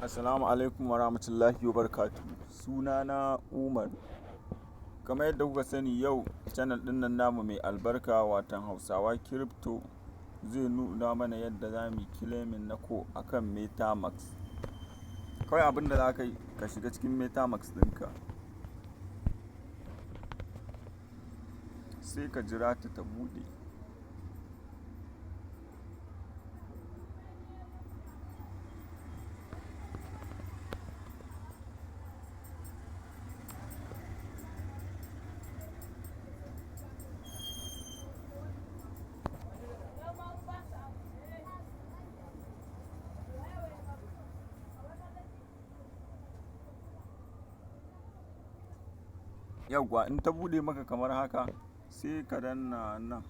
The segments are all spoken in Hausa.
Assalamu alaikum wa rahmatullahi wa barakatuh. Sunana Umar. Kamar yadda kuka sani, yau channel ɗin nan namu mai albarka, watan Hausawa Crypto, zai nuna mana yadda za mu yi claiming na Core akan MetaMask. Kawai abin da za ka yi, ka shiga cikin MetaMask ɗinka. Sai ka jira ta ta buɗe. Yauwa, in ta buɗe maka kamar haka, sai ka danna nan.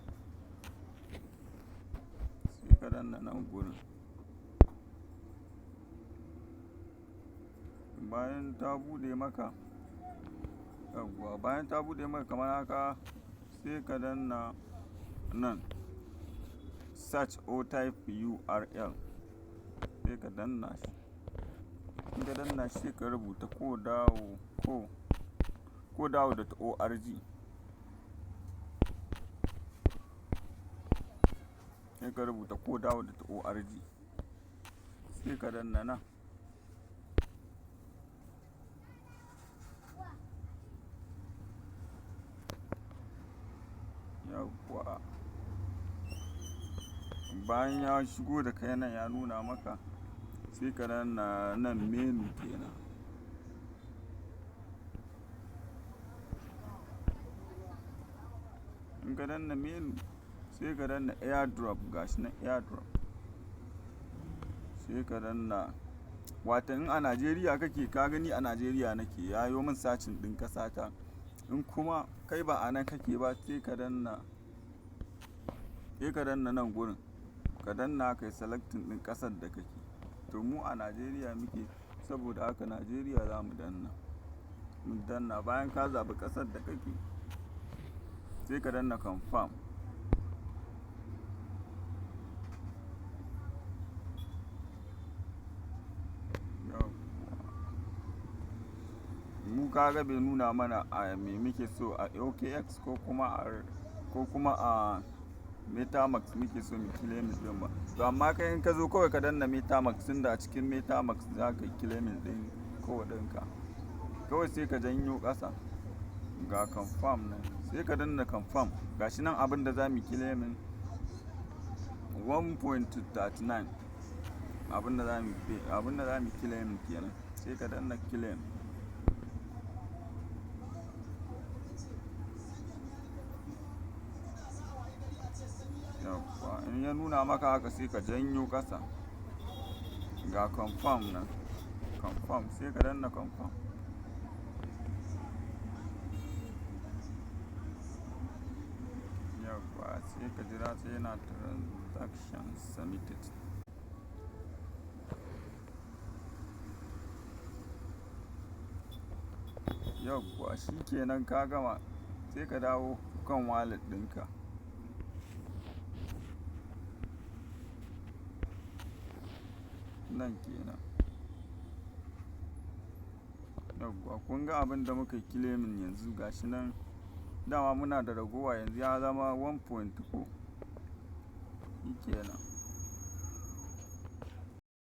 Sai ka danna nan gurin. Bayan ta buɗe maka, yauwa, bayan ta buɗe maka kamar haka, sai ka danna nan "search or type URL", sai ka danna shi. In ka danna shi, sai ka rubuta coredao ko coredao.org. Sai ka rubuta coredao.org. Sai ka danna nan. Yauwa. Bayan ya shigo da kai nan, ya nuna maka, sai ka danna nan menu kenan. In ka danna menu, sai ka danna airdrop, gashi nan airdrop. Sai ka danna, watan in a Najeriya kake, ka gani a Najeriya nake, ya yo min searching ɗin ƙasata. In kuma kai ba a nan kake ba, sai ka danna nan gurin. Ka danna kai selecting ɗin ƙasar da kake. To, mu a Najeriya muke, saboda haka Najeriya za mu danna. Mu danna, bayan ka zaɓi ƙasar da kake, sai ka danna confirm. Yauwa. Mu ka ga bai nuna mana a me muke so, a OKX ko kuma a MetaMask muke so mu claiming ɗin ba. To, amma kai in ka zo, kawai ka danna MetaMask, tunda a cikin MetaMask za ka yi claiming ɗin Core ɗinka. Kawai sai ka janyo ƙasa, ga confirm nan, sai ka danna confirm. Gashi nan abin da za mu claiming 1.39, abin da za mu claiming kenan. Sai ka danna claim. Yauwa, in ya nuna maka haka, sai ka janyo ƙasa. Ga confirm nan, confirm, sai ka danna confirm. Yauwa, sai ka jira sai yana transaction submitted. Yauwa, shi kenan ka gama, sai ka dawo kan wallet ɗinka. Nan kenan. Yauwa, kun ga abin da muka yi claiming yanzu, gashi nan. Dama muna da ragowa, yanzu ya zama 1.4. Shi kenan.